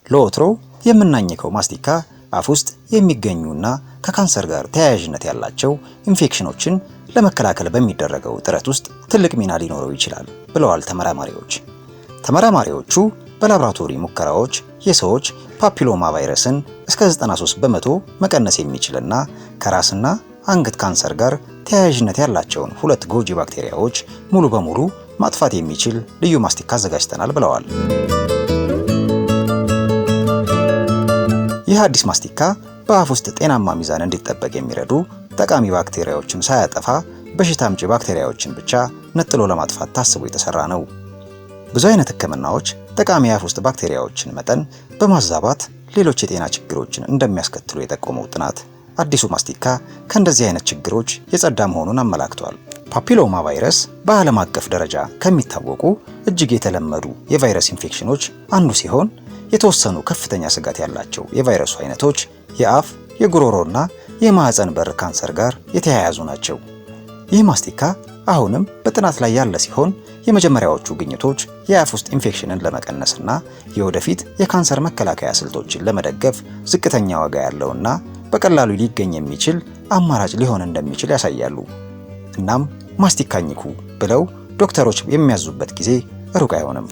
ለወትሮው የምናኝከው ማስቲካ አፍ ውስጥ የሚገኙና ከካንሰር ጋር ተያያዥነት ያላቸው ኢንፌክሽኖችን ለመከላከል በሚደረገው ጥረት ውስጥ ትልቅ ሚና ሊኖረው ይችላል ብለዋል ተመራማሪዎች። ተመራማሪዎቹ በላብራቶሪ ሙከራዎች የሰዎች ፓፒሎማ ቫይረስን እስከ 93% መቀነስ የሚችልና ከራስና አንገት ካንሰር ጋር ተያያዥነት ያላቸውን ሁለት ጎጂ ባክቴሪያዎች ሙሉ በሙሉ ማጥፋት የሚችል ልዩ ማስቲካ አዘጋጅተናል ብለዋል። ይህ አዲስ ማስቲካ በአፍ ውስጥ ጤናማ ሚዛን እንዲጠበቅ የሚረዱ ጠቃሚ ባክቴሪያዎችን ሳያጠፋ በሽታ አምጪ ባክቴሪያዎችን ብቻ ነጥሎ ለማጥፋት ታስቦ የተሰራ ነው። ብዙ አይነት ሕክምናዎች ጠቃሚ የአፍ ውስጥ ባክቴሪያዎችን መጠን በማዛባት ሌሎች የጤና ችግሮችን እንደሚያስከትሉ የጠቆመው ጥናት አዲሱ ማስቲካ ከእንደዚህ አይነት ችግሮች የጸዳ መሆኑን አመላክቷል። ፓፒሎማ ቫይረስ በዓለም አቀፍ ደረጃ ከሚታወቁ እጅግ የተለመዱ የቫይረስ ኢንፌክሽኖች አንዱ ሲሆን፣ የተወሰኑ ከፍተኛ ስጋት ያላቸው የቫይረሱ አይነቶች የአፍ፣ የጉሮሮና የማህፀን በር ካንሰር ጋር የተያያዙ ናቸው። ይህ ማስቲካ አሁንም በጥናት ላይ ያለ ሲሆን፣ የመጀመሪያዎቹ ግኝቶች የአፍ ውስጥ ኢንፌክሽንን ለመቀነስና የወደፊት የካንሰር መከላከያ ስልቶችን ለመደገፍ ዝቅተኛ ዋጋ ያለውና በቀላሉ ሊገኝ የሚችል አማራጭ ሊሆን እንደሚችል ያሳያሉ። እናም ማስቲካ አኝኩ ብለው ዶክተሮች የሚያዙበት ጊዜ ሩቅ አይሆንም።